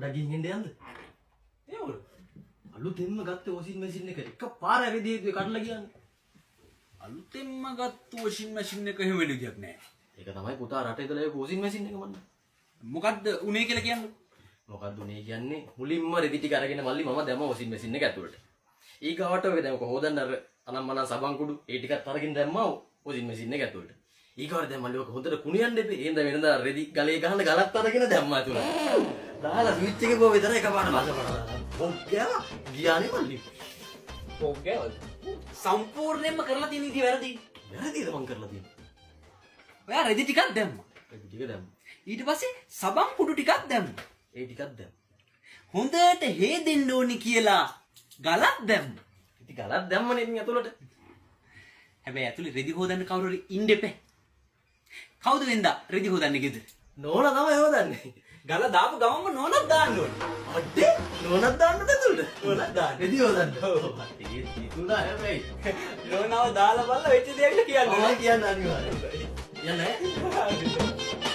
පොඩ්ඩක් ගිහින් එන්න යන්ද? ඒ මොකද? අලුතෙන්ම ගත්ත වොෂින් මැෂින් එක එක පාර රෙදි හේතුවේ කඩලා ගියානේ. අලුතෙන්ම ගත්ත වොෂින් මැෂින් එක එහෙම වෙන විදියක් නෑ. ඒක තමයි පුතා රටේ ඉඳලා ඒ වොෂින් මැෂින් එක මන්න. මොකද්ද උනේ කියලා කියන්න. මොකද්ද උනේ කියන්නේ, මුලින්ම රෙදි ටික අරගෙන මල්ලි මම දැම්ම වොෂින් මැෂින් එක ඇතුළට. ඊගාවට ඔය දැන් හොදන්න අර අනම්මනම් සබන් කුඩු ඒ ටිකත් අරගෙන දැම්මා වොෂින් මැෂින් එක ඇතුළට. ඊගාවට දැන් මල්ලි ඔක හොඳට කුණියන්න එපේ. එහෙනම් වෙනදා රෙදි ගලේ ගහන ගලත් අරගෙන දැම්මා ඇතුළට. දාලා ස්විච් එකේ බෝ විතර එකපාරට බස බස. බොක් ගෑවා ගියානේ මල්ලි. පොක් ගෑවද? සම්පූර්ණයෙන්ම කරලා තියෙන විදිය වැරදි. වැරදිද මං කරලා තියෙන්නේ? ඔයා රෙදි ටිකක් දැම්මා. රෙදි ටික දැම්මා. ඊට පස්සේ සබන් කුඩු ටිකක් දැම්මා. ඒ ටිකක් දැම්මා. හොඳට හේදෙන්න ඕනි කියලා ගලක් දැම්මා. ඉතින් ගලක් දැම්මනේ ඉතින් ඇතුළට. හැබැයි ඇතුලේ රෙදි හොදන්න කවුරු හරි ඉන්න එපා. කවුද වෙන්දා රෙදි හොදන්නේ ගෙදර? නෝනා තමයි හොදන්නේ. ගල දාපු ගමන්ම නෝනක් දාන්න ඕනේ. අඩේ, නෝනක් දාන්නද ඇතුළට? නෝනක් දාන්න. රෙදි හොදන්න. ඔව්. ඒ හිතුණා හැබැයි. නෝනාව දාලා බලලා වෙච්ච දේ ඇවිල්ලා කියන්න. ඔව්, කියන්න අනිවාර්යයෙන්. යන්න ඈ.